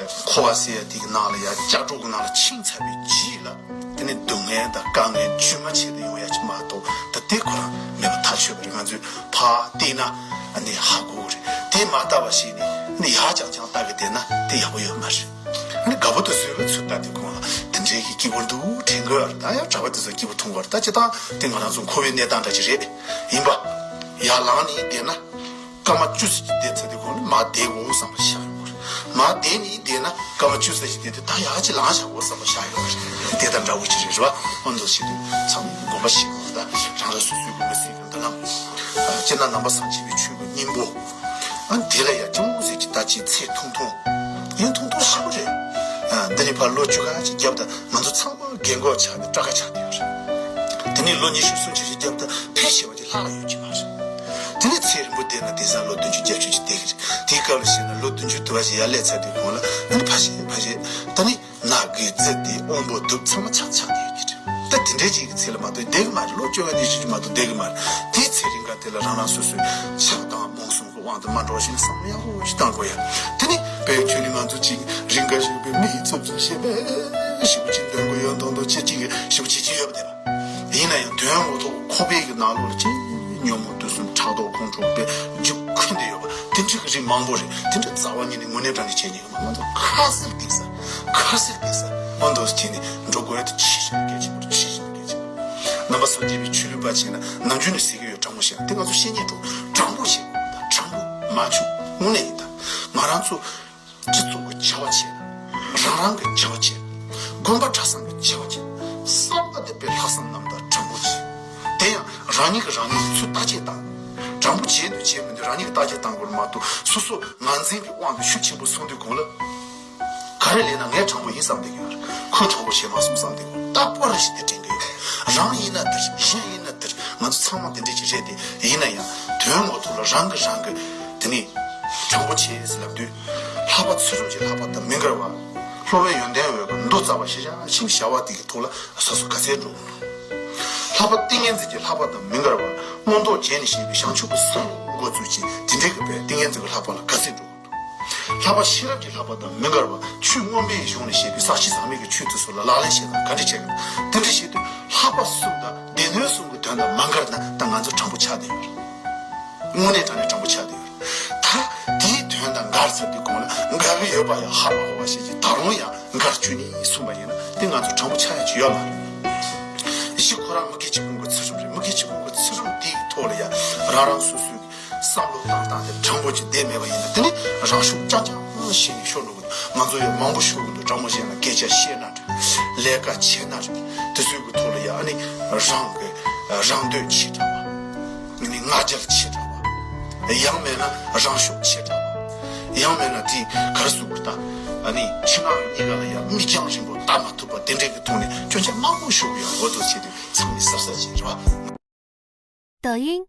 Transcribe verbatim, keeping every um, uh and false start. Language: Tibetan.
འཁོར་བ་ཟེར་ཡ་དེ་གི་ནང་ལ་ཡ་ལྕགས་སྒྲོག་གི་ནང་ལ་ཕྱིན་ཚར་བའི་རྗེས་ལ། དེ་ནི་སྡུག་བསྔལ་དང་དཀའ་ངལ་རྒྱུན་མ་ཆད་དུ་ཡོང་ཡ་ཅིག་མ་གཏོགས། ད་དེ་ཁོ་རང་མེད་པ་ཐག་ཆོད་པ་རེད། ང་ཚོས་ཕར་བལྟས་ན་ཨ་ནི་ཧ་གོ་གི་རེད། དེ་མ་ལྟ་བ་ཞིག་ནི་ནི་ཡག་ཅང་ཅང་ལྟ་གི་བསྡད་ན་དེ་ཡག་པོ་ཡོད་མ་རེད། ཨ་ནི་དགའ་པོ་དེ་ཚོའི་ལ་ཚུར་ལྟ་དུས་ཁོང་ལ་དེ་འདྲའི་གི་སྐྱིད་པོ་འདུག་དྲན་གི་ཡོད་རེད། ད་ཡང་གྲྭ་པ་དེ་ཚོ་སྐྱིད་པོ་མཐོང་གི་ཡོད་རེད། ད་སྤྱིར་བཏང་དེ་ང་རང་ཚོ་འཁོར་བའི་གནས་སྟངས་འདྲ་ཅིག་རེད། ཡིན་པ། ཡར་ལངས་ནས་བསྡད་ན། སྐར་མ་བཅུ་ཙམ་ཅིག་བསྡད་ཚར་དུས་ཁོང་ནི་མར་བསྡད་དགོས་བསམ་པ་ཤར་ཡོང་གི་རེད། མར་བསྡད་ནས་བསྡད་ན་སྐར་མ་བཅུ་ཙམ་ཅིག་བསྡད་དུས་ད་ཡར་ཅིག་ལངས་བཞག་དགོས་བསམ་པ་ཤར་ཡོང་གི་རེད། དེ་དང་འདྲ་བོ་ཅིག་རེད། རེད་པ། ཨ་འདུག་བྱེད་དུས་ཚང་མས་དགོངས་པ་བཞེས་དགོས། ད་རང་རང་སོ་སོའི་དགོངས་པ་གཟིགས་དགོས། ད་ལམ། སྤྱིར་ན་ནང་པ་སངས་རྒྱས་པའི་ཆོས་ཀྱི་སྙིང་པོ། ཨ་དེ་ལ་ཡ་ཅུང་ཟད་ཅིག་ད་ཅིག་ཚད་ཐུང་ཐུང་། ཡིན་ཐུང་ཐུང་ཞེ་པོ་རེད། ཨ་འདི་ནས་ཕར་ལོ་བཅུ་ཁ་ཅིག་རྒྱབ་ད་ང་ཚོ་ཚང་མ་རྒན་གོག་ཆགས་ནས་སྐྲག་ཁ་ཆགས་བསྡད་ཡོད་རེད། དེ་ནས་ལོ་ཉི་ཤུ་སུམ་ཅུ་ཞིག་རྒྱབ་ད་ཕལ་ཆེ་བ་ཅིག་ལྷག་ལ་ཡོད་ཀྱི་མ་རེད། དེ་ནས་ཚེ་རིང་པོ་བསྡད་ན་དེང་སང་ལོ་བདུན་ཅུ་བརྒྱད་ཅུ་ཅིག་བསྡད་ཀྱི་རེད། དེའི་སྐབས་ལ་བཤད་ན་ལོ་བདུན་ཅུ་དུ་བ་ཞིག་ཡར་སླེབས་ཚར་དུས་གོང་ལ་ཨ་ནི་ཕ་ཞེ་ཕ་ཞེ་ད་ནི། ནག་གི་རྫི་དེ་དབང་པོ་དུབ་ཚང་མ་ཆག་ཆག་བསྡད་ཀྱི་རེད། ད་དེ་འདྲའི་ཅིག་གི་ཚེ་ལ་མ་གཏོགས་བསྡད་གི་མ་རེད། ལོ་བཅོ་ལྔ་ཉི་ཤུ་ཅིག་མ་གཏོགས་བསྡད་གི་མ་རེད། དེའི་ཚེ་རིང་ག་དེ་ལ་རང་རང་སོ་སོའི་ཆགས་སྡང་རྨོངས་གསུམ་གི་དབང་དུ་མ་འགྲོ་བ་ཞིག་ནི་བསམ་བློ་ཡག་པོ་ཞིག་བཏང་དགོས་ཡ། དེ་ནི་བོད་ཁྱོད་ནི་ང་ཚོ་ཅིག་རིང་ག་ཞིག་པའི་མི་ཡི་ཚབ་ཚུལ་བྱེད་པས་ཞིབ་པོ་ཅིག་འདོན་དགོས་ཡོད་མདོག་མདོག་ཅིག་ཅིག་ཞིབ་པོ་བྱེད་ཀྱི་ཡོད་པ་བསྡད་པ། ཡིན་ན་ཡང་དོན་ངོ་ཐོག་ཁོག་པའི་གི་ནང་ལོགས་ལ་ཅིག་ཉོན་མོངས་དུག་གསུམ་ཕྲག་དོག་ཁོང་ཁྲོ་པའི་རྒྱུ་ཁུན་ཏེ་ཡོད་པ་དེ་འདྲ་གི་རིགས་མང་པོ་རེད། དེ་འདྲ་རྩ་བ་ཉིད་ནས་དངོས་གནས་དྲང་གནས་བྱས་ཉེས་ཀྱི་མ། ང་ཚོ་ཁ་གསལ་གཏིང་ཟབ། ཁ་གསལ་གཏིང་ཟབ་མ་འདུག་བྱས་ནས་འགྲོ་དགོས་ཡ་དེ་ཆེས་ཆེན་པོ་གལ་ཆེན་པོ་རེད། ཆེས་ཆེན་པོ་གལ་ཆེན་པོ། ནང་པ་སངས་རྒྱས་པའི་ཆོས་ལུགས་པ་བྱས་ན་ནམ་རྒྱུན་ནས་ཟེར་གྱི་ཡོད། དྲང་པོ་བཤད་ན་དེ་ང་ཚོ་བཤད་ཉན་འགྲོ་དྲང་པོ་བཤད་དགོས། དྲང་པོ་མ་བྱུང་དངོས་གནས་ཡིན། ད་ང་རང་ཚོ་སྤྱི་ཚོགས་ཀྱི་བྱ་བ་བྱས་ན། རང་རང་གི་བྱ་བ་བྱས་ན། དགོན་པ་གྲྭ་ཚང་གི་བྱ་བ་བྱས་ན། བསམ་པ་དེ་དཔེ་ལྷག་བསམ་རྣམ་དག་དྲང་པོ་བྱས། དེ་ཡང་རང་ཉིད་ཀྱིས་རང་ཉིད་ཚུར་བརྟག་དཔྱད་བཏང་། དྲང་པོ་བྱས་འདུག་བྱས་མི་འདུག་རང་ཉིད་ཀྱིས་བརྟག་དཔྱད་བཏང་དགོས་རེད་མ་གཏོགས། སོ་སོ་ངར་འཛིན་གྱི་དབང་དུ་ཤུགས་ཆེན་པོ་སོང་དུས་གོང་ལ། ག་རེ་ལས་ན་ངས་དྲང་པོ་ཡིན་བསམ་བསྡད་ཀྱི་ཡོད་རེད། ཁོས་དྲང་པོ་བྱས་མ་སོང་བསམ་བསྡད་ཀྱི་ཡོད་རེད། ད་པར་ཞིག་དེ་དྲན་གྱི་ཡོད་རེད། རང་ཡིན་ན་འདིར། གཞན་ཡིན་ན་འདིར། ང་ཚོ་ཚང་མ་དེ་འདྲ་ཅིག་རེད་དེ། ཡིན་ན་ཡང་དོན་ངོ་ཐོག་ལ་རང་གིས་རང་གི་དེ་ནི་དྲང་པོ་བྱས་ཟེར་ལབ་དུས། ལྷག་པ་ཚུལ་ཁྲིམས་ཀྱི་བསླབ་པ་དང་མི་འགལ་བ། སློབ་དཔོན་ཡོན་ཏན་འོད་ཀྱི་མདོ་རྩ་བ་ཤེས་བྱ་ཆེན་པོ་བྱ་བ་དེ་གི་ཐོག་ལ་སོ་སོ་ག་ཚད་འགྲོ་དགོས། ལྷག་པ་ཏིང་ངེ་འཛིན་གྱི་བསླབ་པ་དང་མི་འགལ་བ། མངོན་རྟོགས་རྒྱན་ནས་བཤད་པའི་བྱང་ཆུབ་ཀྱི་སེམས་འགོ་ཚུགས་ཀྱི་དེ་འདྲའི་གི་བས་ཏིང་ངེ་འཛིན་གྱི་བསླབ་པ་ལ་ག་ཚད་འགྲོ་དགོས། ལྷག་པ་ཤེས་རབ་ཀྱི་བསླབ་པ་དང་མི་འགལ་བ། ཆོས་མངོན་པའི་གཞུང་ནས་བཤད་པའི་ས་བཅུ་ཟག་མེད་ཀྱི་ཆོས་དེ་ཚོ་ལ་ལག་ལེན་བྱེད་སྟངས་ག་འདྲ་བྱེད་དགོས། དེ་འདྲ་བྱེད་དུས་ལྷག་པ་གསུམ་དང་སྡེ་སྣོད་གསུམ་གྱི་དོན་དང་མ་འགལ་ན་ད་ང་ཚོ་དྲང་པོ་ཆགས་བསྡད་ཡོད་རེད། དངོས་གནས་དྲང་གནས་དྲང་པོ་ཆགས་བསྡད་ཡོད་རེད། ད་དེའི་དོན་དང་འགལ་ཚར་དུས་གོང་ལ་འགལ་གྱི་ཡོད་པ་ཡང་ཧ་མ་གོ་བ་ཞིག་གིས་ད་རུང་ཡང་འགལ་བཅུག་ནས་གསུངས་པ་ཡིན་ན་དེ་ང་ཚོ་དྲང་པོ་ཆགས་ཡ་ཅིག་ཡོད་མ་རེད། གཞི་ཁོ་རང་མི་དགེ་བཅུ་སྤོང་གི་ཚུལ་ཁྲིམས་རེད། མི་དགེ་བཅུ་སྤོང་གི་ཚུལ་ཁྲིམས་དེའི་ཐོག་ལ་ཡང་རང་རང་སོ་སོའི་བསམ་བློ་བཏང་སྟངས་དེ་དྲང་པོ་ཅིག་བསྡད་མེད་པ་ཡིན་ན། དེ་ནི་རང་ཤུགས་རྐྱང་རྐྱང་བྱས་ནས་ཤོར་འགྲོ་གི་འདུག་ང་ཚོ་ཡང་མང་པོ་ཤོར་གི་འདུག་དྲང་པོ་བཤད་ན་སྐད་ཆ་བཤད་ན་རེད། ལས་ཀ་བྱེད་ན་རེད། དེ་ཚོའི་གི་ཐོག་ལ་ཡང་ཨ་ནི་རང་གི་རང་འདོད་ཆེ་དྲགས་པ། ཨ་ནི་ང་རྒྱལ་ཆེ་དྲགས་པ། ཡང་མེད་ན་རང་ཤུགས་ཆེ་དྲགས་པ། ཡང་མེད་ན་དེ་གར་སུ་གུར་ད་ཨ་ནི་ཕྱི་ནང་གཉིས་ཀ་ལ་ཡང་མིག་རྒྱང་རིང་པོ་ལྟ་མ་ཐུབ་པ་དེ་འདྲའི་གི་ཐོག་ནས་སྐྱོན་ཆ་མང་པོ་ཤོར་གི་ཡོད། འོ་དོ་ཆེ་དུས་ཚང་མས་གཟབ་གཟབ་བྱེད་རོགས། 抖音